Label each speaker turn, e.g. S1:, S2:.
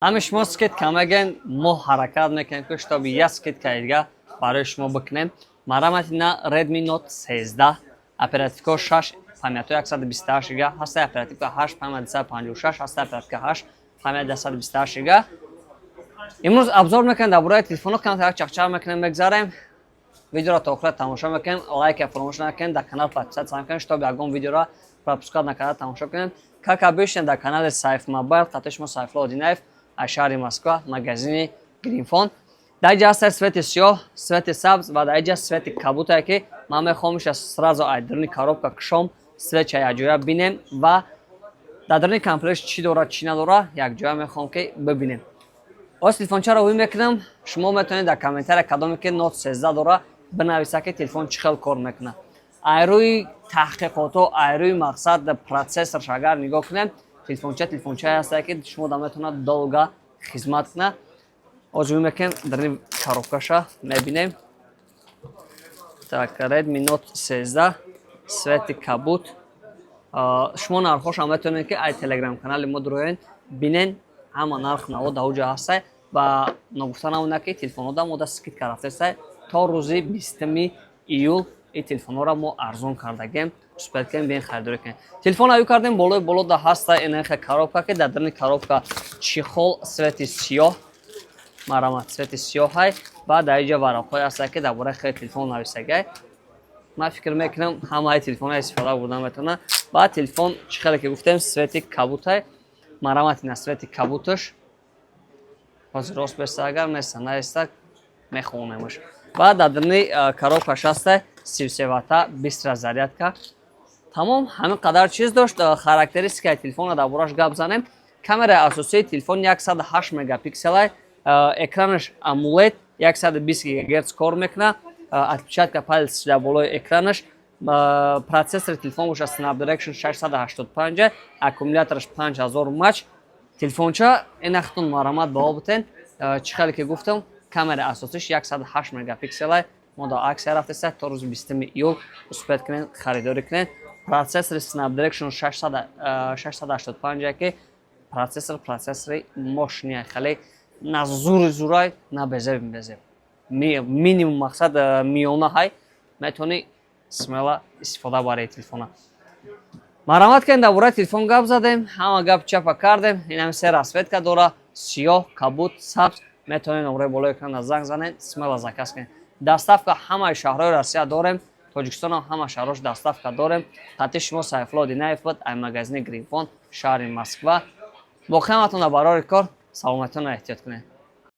S1: Ҳами шумо скидка мегӯен, мо ҳаракат мекунем, ки чтобы як скидка дига барои шумо бикунем. Марамати на Redmi Note 13, оперативка 6, памятҳои 128 гига ҳаста, оперативка 8, память 256 ҳаста, оперативка 8, память 228 гига. Имрӯз обзор мекунем дар бораи телефонҳо, камтар як чақчақ мекунем, мегзарем. Видеоро то охира тамошо мекунем, лайка фаромӯш накунем, дар канал подписаться накунем, чтобы ягон видеоро пропускать накарда тамошо кунем. Как обычно, дар канали Сайф Мобайл қатъи шумо Сайфулло Одинаев аз шаҳри Москва, магазини Гринфон. Дар инҷа ҳаста цвети сиёҳ, цвети сабз ва дар инҷа цвети кабутае, ки ман мехоҳам иша сразу аз даруни коробка кушом, цветша якҷоя бинем ва дар даруни комплект чӣ дорад, чӣ надорад, якҷоя мехоҳам, ки бибинем. Оз телефончаро ӯй мекунам. Шумо метавонед дар комментария, кадоме ки Note 13 дора, бинависа, ки телефон чӣ хел кор мекунад. Ай рӯи таҳқиқотҳо, ай рӯи мақсад процессорш агар нигоҳ кунем, телефонча телефончае ҳастае, ки шумо да метавонад долго хизмат кунад. Оз ӯй мекунем, даруни коробкаша мебинем. Так, Redmi Note 13, цвети кабут. Шумо нархҳошам метавонед, ки ай телеграм канали мо дуроен, бинен, ҳама нарх наво дар уҷа ҳастай. Ва ногуфта намонад, ки телефонҳо да мода скидка рафтестай. То рӯзи 20-уми июл ин телефонҳоро мо арзон кардагем. Успеть кунем, биен, харидорӣ кунем. Телефон аю кардем, болои боло да ҳаста инахе коробка, ки дар даруни коробка чехол цвети сиёҳ, марамат, цвети сиёҳай. Ва дар инҷа варақҳое ҳастанд, ки дар бораи хели телефон нависагай. Ман фикр мекунам, ҳамаи телефонҳо истифода бурда метавонад. Ва телефон, чӣ хеле ки гуфтем, цвети кабутай. Марамат, ина цвети кабуташ. Ҳозир рост беста, агар неста, наеста, мехонемаш. Ва дар даруни коробкаш ҳаста 33 ватта быстрая зарядка. Тамом, ҳамин қадар чиз дошт. Характеристикаи телефонро дар бораш гап занем. Камераи асосии телефон 108 мегапикселай, экранаш AMOLED, 120 гигагерц кор мекунад, отпечатка палец дар болои экранаш. Процессори телефон бошад Snapdragon 685, аккумулятораш 5000 мАч. Телефонча инахтун марамат баҳо бутен. Чӣ хеле ки гуфтам, камераи асосиш 108 мегапикселай. Мо дар аксия рафтеста то рӯзи 20 июл, успеть кунед, харидорӣ кунед. Процессори Snapdragon 685, ки процессор процессори мощный, хеле на зури зурай, на безеб безеб, минимум, мақсад миёна ҳай, метавонӣ смело истифода барои телефона. Марамат кунед, дар бораи телефон гап задем, ҳама гап чапа кардем. Инам се расцветка дора: сиёҳ, кабуд, сабз. Метавонед номраи болои экрана занг занед, смело заказ кунед. Доставка ҳамаи шаҳрҳои Россия дорем, Тоҷикистонам ҳама шаҳрҳош доставка дорем. Қатъи шумо Сайфулло Динаев буд ай магазини Гринфон, шаҳри Москва. Боқиаматон дар барори кор, саломатиёнро эҳтиёт кунед.